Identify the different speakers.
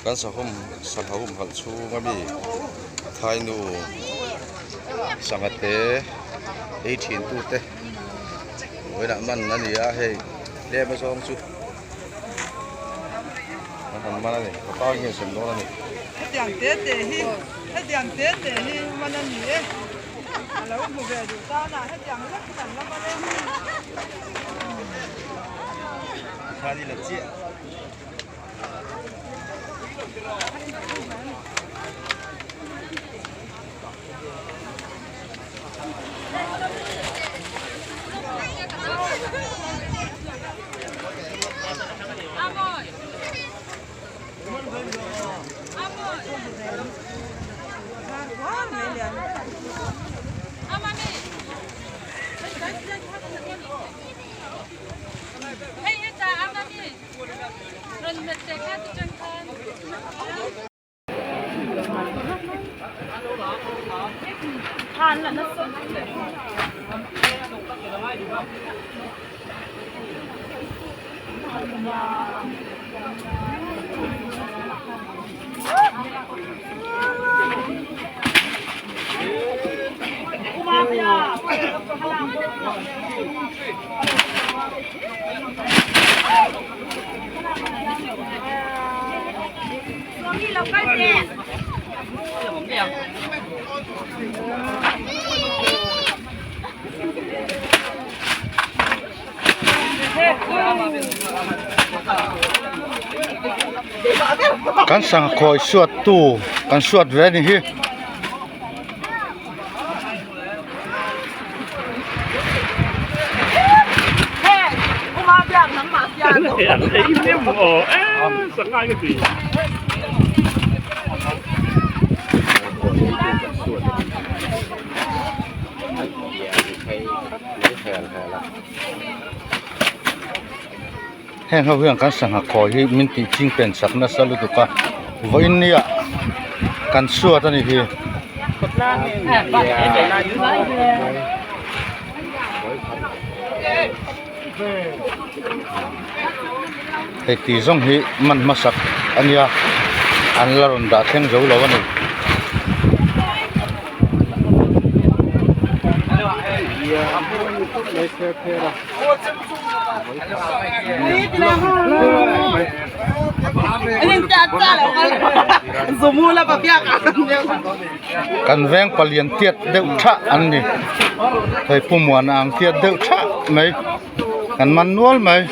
Speaker 1: Kan sahawm sangha humhalh chhung a mi thainu sangha te ei thin tu te vawiinah man a ni a hei tlem a zawng chu an han man a ni ka pa hian sem dawn a ni.
Speaker 2: Hetiang te te hi hetiang te te hi man a ni e a lo hmu ve duh tan a hetiang lek hi an la man e.
Speaker 1: Tikhan i la chiah. Kan sangha khawi suat tu kan suat ve a ni hi. Heng ho hian kan sangha khawi hi min tih ching pen sak nasa lutuk a vawiin nia kan suat a ni hi. Hei tih zawng hi man hmasak a nia an la rawn dah thleng zo lo a ni. Kan veng palian tiat deuh thah an ni hei pu muana ang tiat deuh thah mai kan man nual mai.